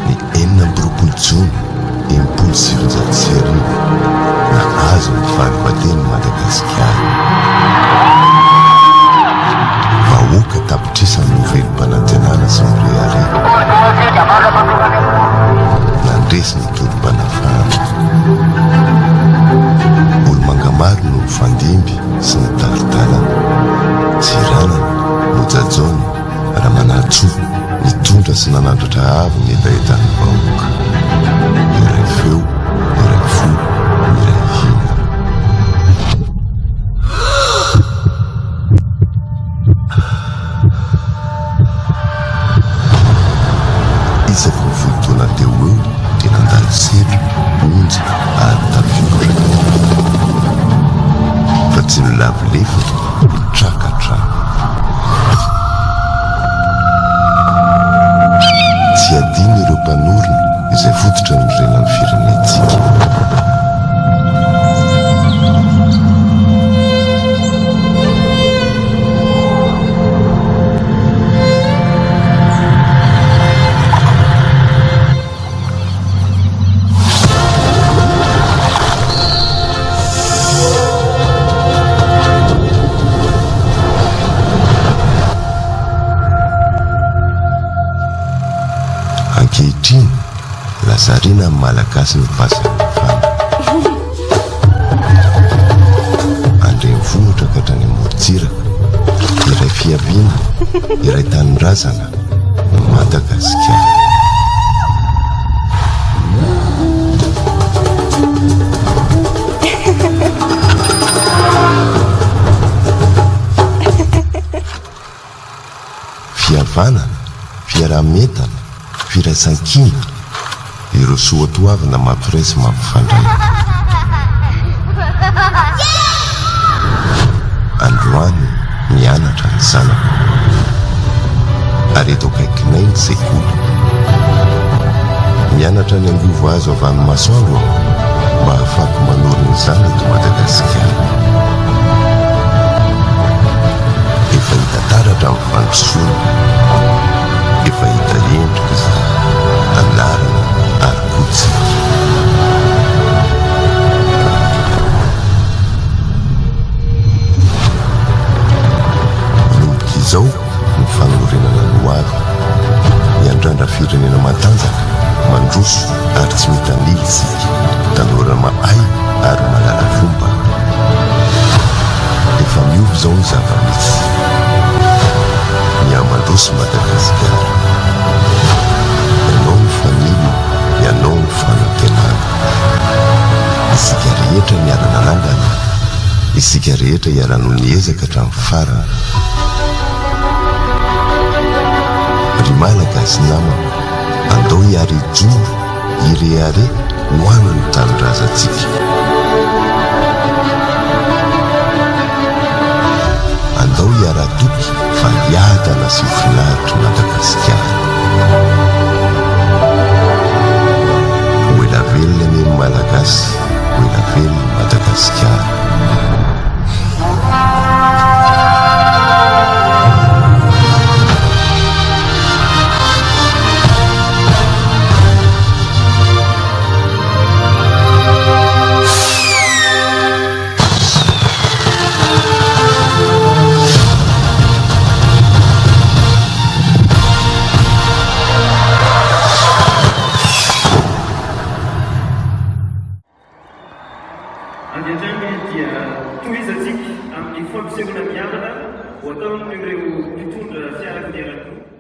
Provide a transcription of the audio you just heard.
Ny 26 jona 1960, nahazo ny fahaleovanten'i Madagasikara. Vahoaka an-tapitrisany no velom-panantenana sy mirehareha. Nandresy ny tolom-panafahana. Olomanga maro no nifandimby sy nitari-dalana. Tsiranana, Mojajaona, Ramanantsoa, nitondra sy nanandratra avo ny hetahetan'ny vahoaka. Iray feo, iray fo, iray hina. Isaky ny folo taona teo ho eo dia nandalo sedra, onja ary tafiotra. Fa tsy nilavo lefona, nitraka hatrany. Tsy adino ireo mpanorina izay fototra niorenan'ny firenentsika. Ankehitriny, lazarina amin'ny Malagasy ny fahasamihafana. An-drenivohitra ka hatrany amorontsiraka, iray fiaviana, iray tanindrazana, Madagasikara. Fihavanana, fiaraha-mientana, firaisankina, ireo soatoavina mampiray sy mampifandray. Androany mianatra ny zanako. Ary eto akaikinay ny sekoly. Mianatra ny angovo azo avy amin'ny masoandro aho mba hahafahako manorina izany eto Madagasikara. Efa hita taratra ny fandrosoana. Efa hita endrika izany. Anarana ary koa tsiky. Manomboka izao ny fanorenana ny hoavy. Miandrandra firenena matanjaka, mandroso ary tsy mitanila isika. Tanora mahay ary mahalala fomba. Efa miova izao ny zava-misy. Miha-mandroso Madagasikara. Ianao no fanilo, ianao no fanantenana. Isika rehetra niara-nanangana, isika rehetra hiara-noniezaka hatramin'ny farany. Ry Malagasy namako, andao hiara-hijoro, hirehareha ho an'ny tanindrazantsika. Andao hiara-hatoky fa hiadana sy ho finaritra Madagasikara. Ho ela velona anie ny Malagasy, ho ela velona Madagasikara. Avy hatrany dia tohizantsika amin'ny fampisehoana miavaka ho ataon'ireo mpitondra fiara kodiaran-droa.